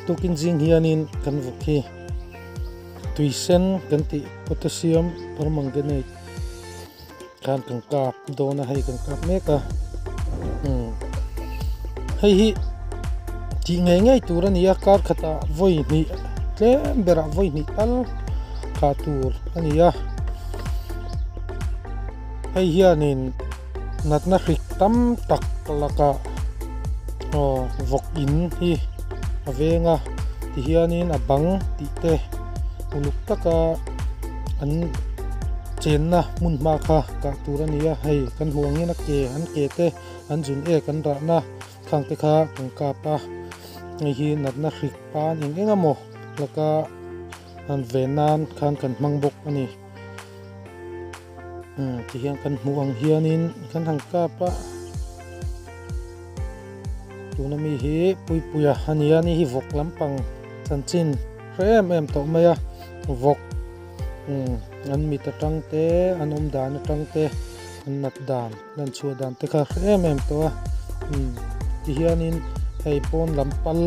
Tukin zing hianin kan vawk hi tui sen kan tih potassium permanganate khan kan kap dawn a hei kan kap mek a umm hei hi tih ngei ngei tur a ni a kar khatah vawi hnih tlem berah vawi hnih tal kah tur a ni a hei hianin natna hrik tam tak lakah aw vawk in hi a veng a tihianin a bang tih te uluk taka an chenna hmun hma kha kah tur a ni a hei kan hmuh ang hian a ke an ke te an zun ek an rahna khang te kha kan kap a hei hi natna hrik pan eng eng emaw laka an ven nan khan kan hmang bawk a ni umm tihian kan hmuh ang hianin kan han kap a tuna mi hi puipuia a ni a ni hi vawk lampang chanchin hre em em tawh mai a vawk. Umm an mit atang te an awm dan atang te an nat dan lan chhuah dan te kha hre em em tawh a umm tihianin hei pawn lam pal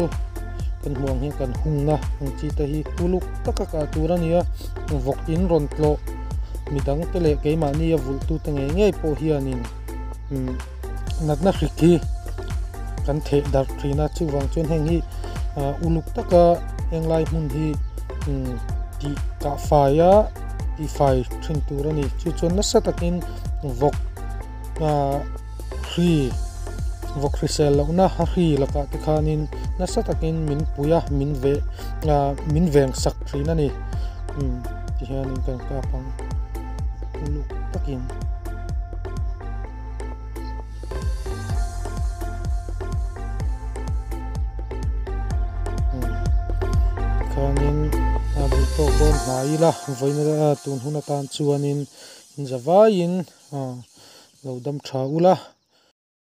kan hmuh ang hian kan hungna ang chi te hi uluk taka kah tur a ni a vawk in rawn tlawh midang te leh keimahni a vulh tu te ngei ngei pawh hianin umm natna hrik hi kan theh darh thin a chuvang chuan heng hi ah uluk taka henglai hmun hi umm tih kah fai a tih fai thin tur a ni chu chuan nasa takin vawk ah hri vawk hrisel lohna a hri lakah te khanin nasa takin min pui a min veh ah min veng sak thin a ni umm tihianin kan kap ang uluk takin. Khanin a bul tawk dawn hnai ila vawiin tun hun atan chuanin zavaiin lo dam tha ula.